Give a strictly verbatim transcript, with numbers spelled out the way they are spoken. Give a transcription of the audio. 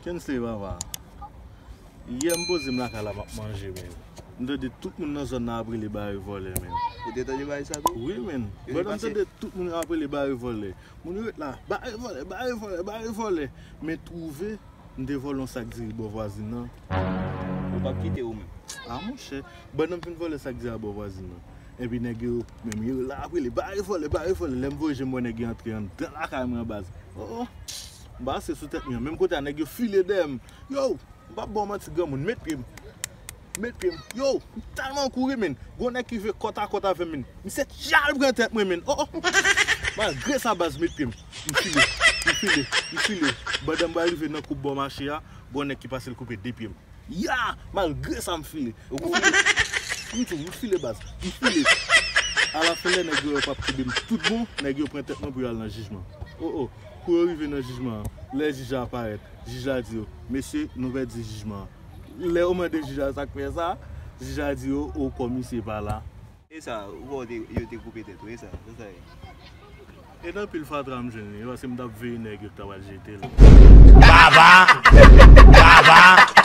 N C papa. Yè m poze m lakay la, m ap manje, men. M tande tout moun nan zòn nan ap rele bare vòlè, men. Ou te tande bagay sa tou? Wi, men. Yo, bòdè, m tande tout moun ap rele bare vòlè. Moun yo ret la, bare vòlè, bare vòlè, bare vòlè. Men twouve, m te vòlè yon sak diri bò vwazin nan. Ou p ap kite ou menm. A monchè, bòdè, m fin vòlè sak diri a bò vwazin nan. Epi nèg yo, menm yo la ap rele, bare vòlè, bare vòlè. Lè m voye je m wè nèg yo antre anndan lakay mwen baz. Oh, oh. M pase sou tèt mwen. Menm kote a, nèg yo file dèyè m. Yo, m p ap ba w manti, granmoun, met pye m. Met pye m. Yo, m tèlman kouri, men. Gon nèg ki rive kòt a kòt avè m, men. Misye tchal pran tèt mwen, men. Oh, oh. Malgre sa, baz, met pye m. M file, m file, m file. Pandan m pral rive nan koup bò mache a, gon nèg ki pase l koupe de pye m. Ya! Malgre sa, m file. Ou file. M tou, m file, baz. M file. Alafen, lè nèg yo wè yo p ap kenbe m tout bon, nèg yo pran tèt mwen pou yo al nan jijman. Oh, oh. Kou yo rive nan jijman an, lè jij la parèt, jij la di yo, "Mesye, nou pèdi jijman an." Lè yo mande jij la sa k fè sa, jij la di yo, "O, kòmisè pa la." E sa, ou wè yo te, yo te koupe tèt ou, e sa, se sa ye. E nan pil fatra m jwenn li, paske m t ap veye nèg yo k ta pral jete l. Baba! Baba!